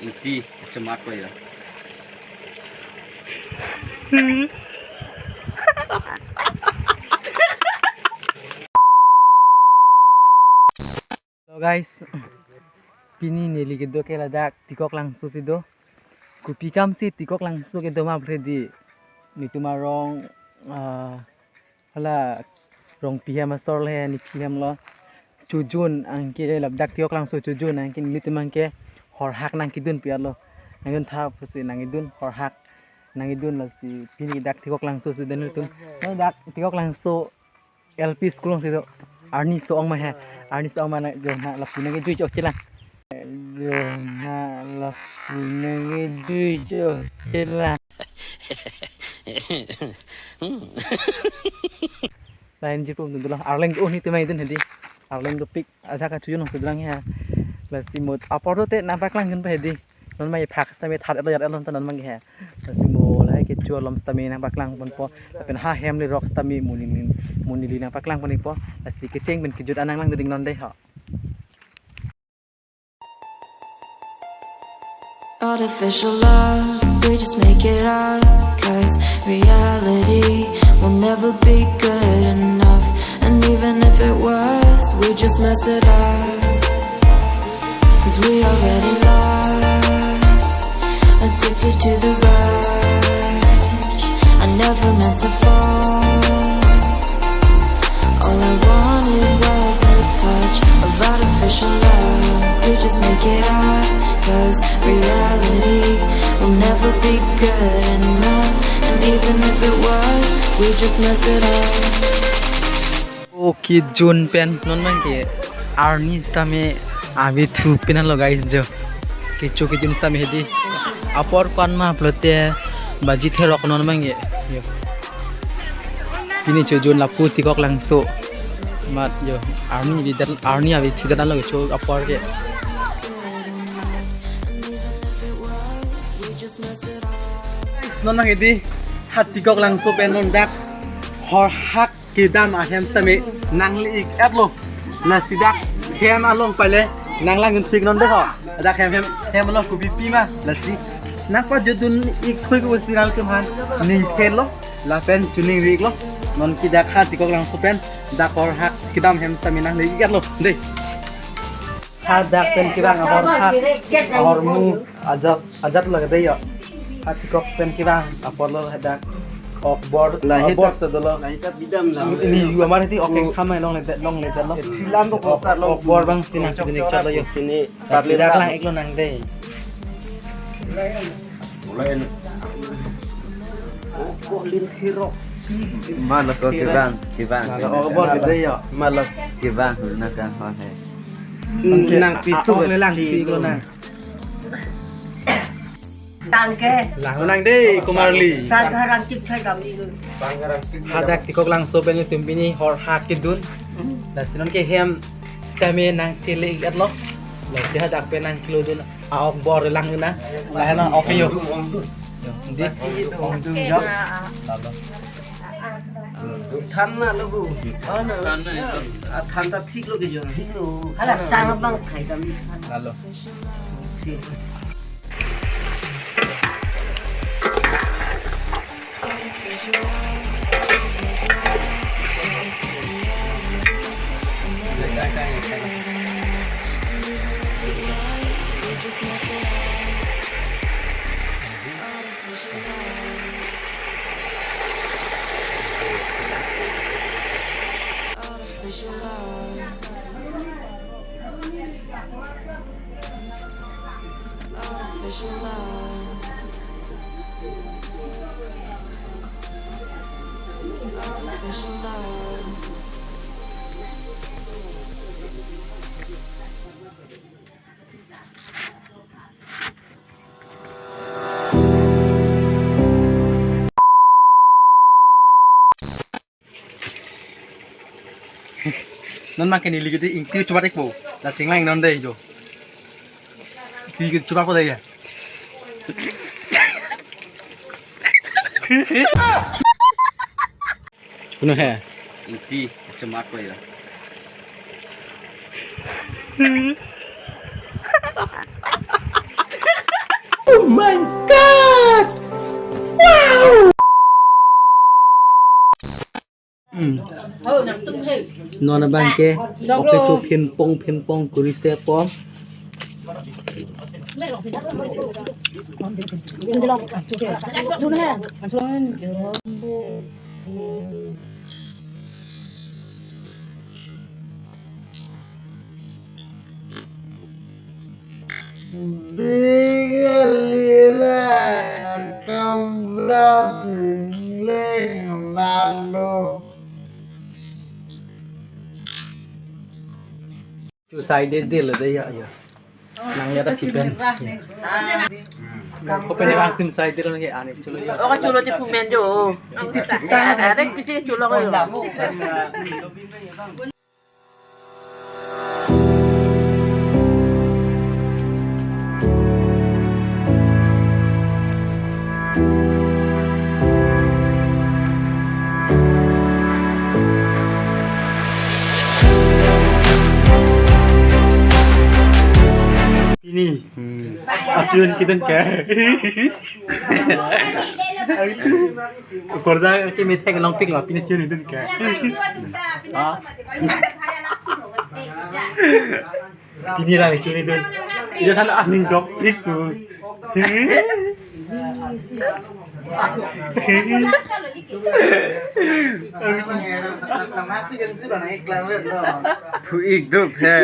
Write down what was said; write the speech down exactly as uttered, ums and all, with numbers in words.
Ingti, chemak ko ya. Hello guys, pini neli kedo ke ladak Tikok Langso si do. Kopi kam si Tikok Langso kedo ma bre di. Netum arong, ah, hala Rongpi hem asor le nephi hem lo. Chojun anke ladak Tikok Langso chojun anke nelitum anke horhak nangkedun pi lo. Nangdun tha pusi nangkedun horhak. Nangkedun lasi pini dak Tikok Langso si do nelitum. Ladak Tikok Langso L P school si do. Arni so-ong ma he. Arni so-ong ma na jo na lapu nangkejui chok chelang. Jo na lapu nangkejui chok chelang. Lain ji pum dun dolo. Arleng do netum aidin hedi. Arleng dopik. Ajak kachojun nang seberang ya. Lasi mo apor do te nangpaklang gun pa hedi. Non ma phak sitame thar elo yar elo ta non ma he. Lasi mo lahai kecho alom sitame nangpaklang ponpo. Lapen ha hem le rok sitame mo neli, mo neli nangpaklang ponpo. Lasi kecheng pen kejut an nanglang ding non dei ho. Artificial love, we just make it up. 'Cause reality will never be good enough. And even if it was, we just mess it up. 'Cause we already lost, addicted to the rush. I never meant to fall. All I wanted was a touch of artificial love. We just make it up, 'cause reality will never be good enough. And even if it was, we just mess it up. Okay, June pen non ma ke arni sitame avi thu pen lo guys jo. Kecho kejun sitame hedi. Apor pan ma pulote baji therok non ma ke. Yo. Pini chojun lapu Tikok Langso. Mat jo. Arni di dan arni avi thu dan lo kecho apor ke. Non ma hedi ha Tikok Langso pen non dak horhak kedam ahem sitame nangle-ik etlo. Lasi dak hem along pale nanglang un pik non dei ho. Dak hem hem hem along kopi pi ma lasi nangpajodun-ik thui ko si nangtum aphan ningthelo. Lapen choningri-iklo. Non ke dak ha Tikok Langso pen dak horhak kedam hem sitame nangle-ik etlo dei. Hadak pen kevang ahorhak, ahormu ajat, ajat lake dei yo. Ha Tikok pen kevang apor lo hadak okbor, lahai okbor ta, se dolo. Lahai ta bidam la. Ini yu amar hedi ok kengkham along le, along le lo. Film ko ok, kosar lo. Okbor bang si nangpidun-ik chot lo yo. Sini lasi dak lang-iklo nang dei. Mulai. Oh, kok lim hirok. Malo ko kevang, kevang. Malo okbor dei yo. Malo kevang na kan ho he. Nang pisu le lang pi lo nang. Tangke. Lang nang dei Komarli. Sa harang chik chai kami. Hadak Tikok Langso pen netum pini horhak kedun. Lasi non ke hem sitame nangchele-ik etlo. Lasi hadak pen nangklodun. A okbor lang na. Lahai na ok yo. Yo, hindi. Ongdung jo. Talo. Than na lo bu. Ah, na. Ah, than ta thik lo ke jo. Thik lo. Hala tang bang khai dam. Lalo. Artificial love. Artificial love. Non ma ke neli ke dei ingti chubat-ik po. La singlang non dei jo. Ingti ke chubat po dei ya. Kuno he? Ingti chubat po ya. My God! Wow! Hmm. Non abang ke, oke chu phinpong phinpong kuri se pom. Chu sai de de le de ya ya. Nang ya ta kipen. Ko pen nang tin sai de lo ke ani chulo ya. Oka chulo te phumen jo. Ada pisi chulo ko. Pini. Hmm. Achun kidun ke. Korja ke methek longpik lo, pini chun idun ke. Ah. Pini rang chun idun. Ida than aning dok pik tu. Phu ik duk he.